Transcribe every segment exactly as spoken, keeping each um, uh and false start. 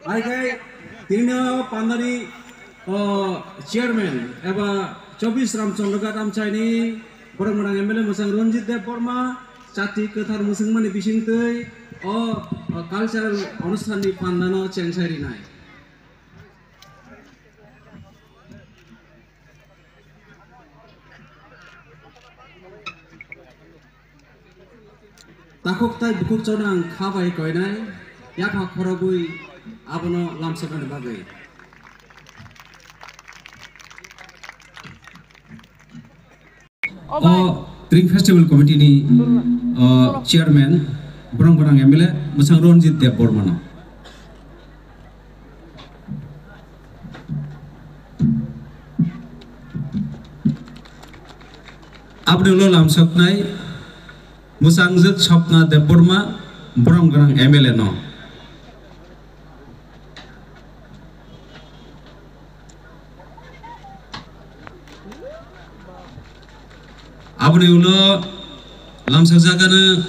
Hai khai tini pandani, o, chairman eba chobbish Ramchandra Ghat amchaini borok mwnang M L A mwchang Ranjit Debbarma chati kwthar mwchangmani bisingtwi o, o, cultural onusthanni pandano chengsai rinai. Takhuk tai bukhuk chorno ang kha bai koinai, yapha khorogwi abono lamsoknani bagwi. O Tring Festival Committee ni, o, chairman, borok gwnang M L A mwchang Ranjit Debbarma no. Aboni ulo lamsoknai mwchangjwk Swapna Debbarma, borok gwnang M L A no. Aboni ulo lamsokjakgano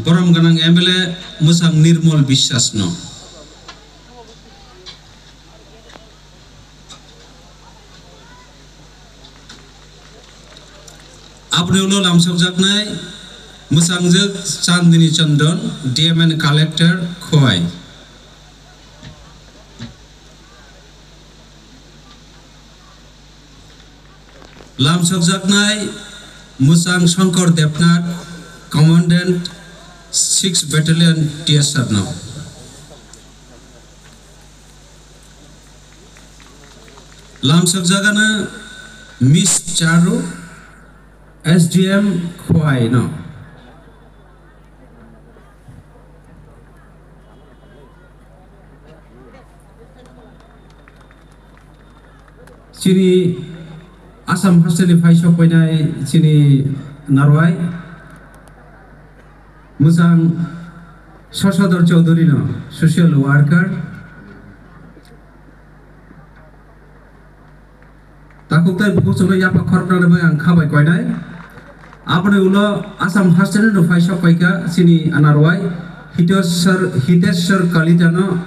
borok gwnang M L A mwchang Nirmal Biswas no. Aboni ulo lamsokjaknai mwchangjwk Chandini Chandon, D M and Collector, Khowai. Lamsokjaknai mwchang Shankar Debnath, Commandant six Battalion T S R no. Lamsokjakgano Miss Charu, S D M Khowai no. Chini Assam hasteni phai sok painai chini narwai mwchang Sosodor Chaudhury no, social worker. Takhuk tai bukhuk chwngno yapha khoroknani bai ang kha bai koinai. Aboni ulo Assam hasteni no phai sok paikha chini anarwai Hiteshwar, Hiteshwar Kalita no,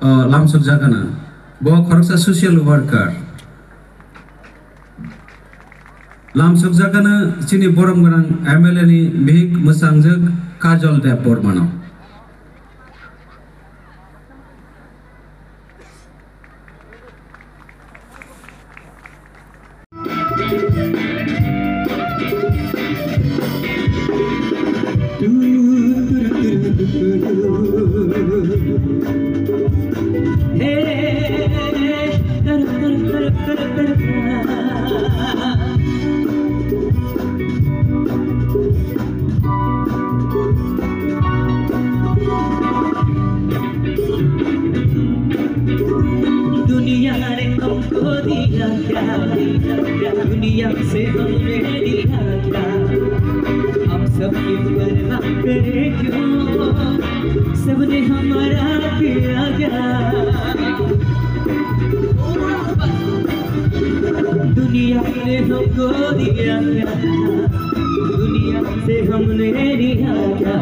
o, lamsokjakgano. Bo khoroksa social worker. Lamsokjakgano chini borom gwnang M L A ni bihik mwchangjwk Kajol Debbarma no. दुनिया रे हमको दिया क्या, दुनिया से हमने लिया क्या, हम सब की परवाह करें क्यों, सबने हमारा किया क्या। दुनिया ने हमको दिया क्या, दुनिया से हमने लिया क्या,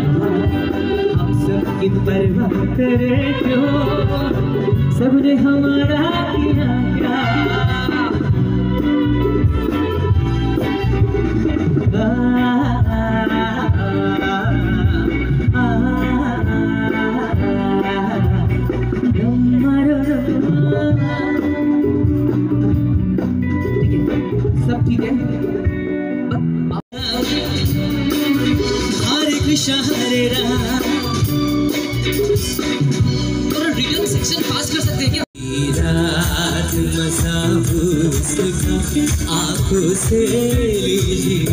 हम सब की परवाह करें क्यों, सबने हमारा किया क्या। आ, आ, आ, आ, आ, आ, सब ठीक है। हरे कृष्णा हरे राम। थोड़ा रिटर्न सेक्शन पास कर सकते हैं क्या? रात मसा हुस्न का आंखों से लीजिए।